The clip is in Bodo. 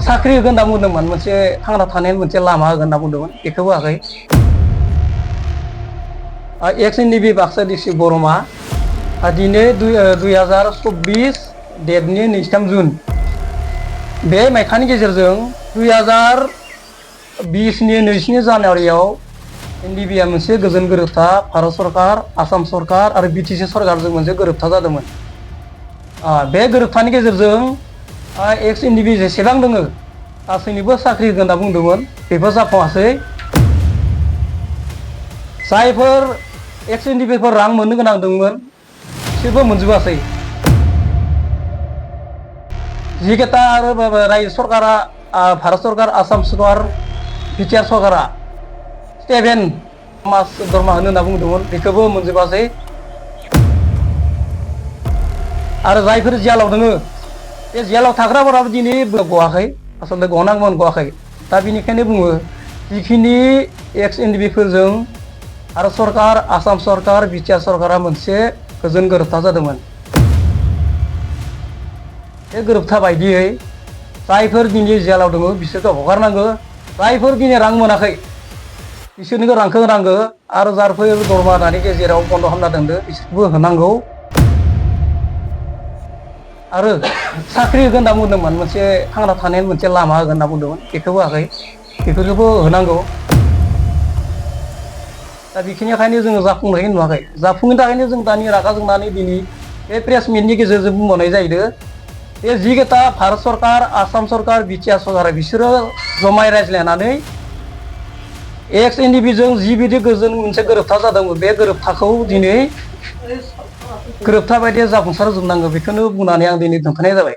साख्रि होगोन होनना बुंदोंमोन मोनसे थांना थानायनि मोनसे लामा होगोन होनना बुंदोंमोन बेखौबो होआखै। एक्स एनडिपि बाक्सा डिस्ट्रिक्ट बरमा दिनै 2024 डेटनि 23 जुन बे मायथाइनि गेजेरजों 2020 नि 22 जानुवारियाव एनडिपिआ मोनसे गोजोन गोरोबथा भारत सरकार आसाम सरकार आरो बिटिसि सरकारजों मोनसे गोरोबथा जादोंमोन। बे गोरोबथानि गेजेरजों एक्स एनडिपि जेसेबां दङ गासैनिबो साख्रि होगोन होनना बुंदोंमोन बेफोर जाफुङासै। जायफोर एक्स एनडिपिफोर रां मोननो गोनां दंमोन बिसोरबो मोनजोबासै। जिकेटा आरो रायजो सरकारा भारत सरकार आसाम सरकार बिटिआर सरकारा 7 मास दरमा होनो होनना बुंदोंमोन बेखौबो मोनजोबासै। आरो जायफोर जेलाव दङ बे जेलाव थाग्राफोराबो दिनै गवाखै आसलते गनांगौमोन गवाखै। दा बेनिखायनो बुङो जिखिनि एक्स एनडिपिफोरजों भारत सरकार आसाम सरकार बिटिआर सरकारा मोनसे गोजोन गोरोबथा जादोंमोन। बे गोरोबथा बायदियै जायफोर दिनै जेलाव दङ बिसोरखौ हगारनांगौ, जायफोर दिनै रां मोनाखै बिसोरनो रांखौ होनांगौ आरो जायफोर दरमा दानि गेजेराव बन्द खालामना दोनदों बिसोरखौबो होनांगौ। आरो साख्रि होगोन होनना बुंदोंमोन मोनसे थांना थानायनि मोनसे लामा होगोन होनना बुंदोंमोन बेखौबो होआखै। बेफोरखौबो होनांगौ। दा बेखिनिखायनो जोङो जाफुंनाय नुवाखै। जाफुंनो थाखायनो जों दानि रागा जोंनानै दिनै बे प्रेस मिटनि गेजेरजों बुंबावनाय जाहैदों बे जिकेटा भारत सरकार आसाम सरकार बिटिआर सरकार बिसोरो जमाय रायज्लायनानै एक्स एनडिपिजों जिबायदि गोजोन मोनसे गोरोबथा जादोंमोन बे गोरोबथाखौ दिनै गोरोबथा बायदि जाफुंसार जोबनांगौ बेखौनो बुंनानै आं दिनै दोनथ'नाय जाबाय।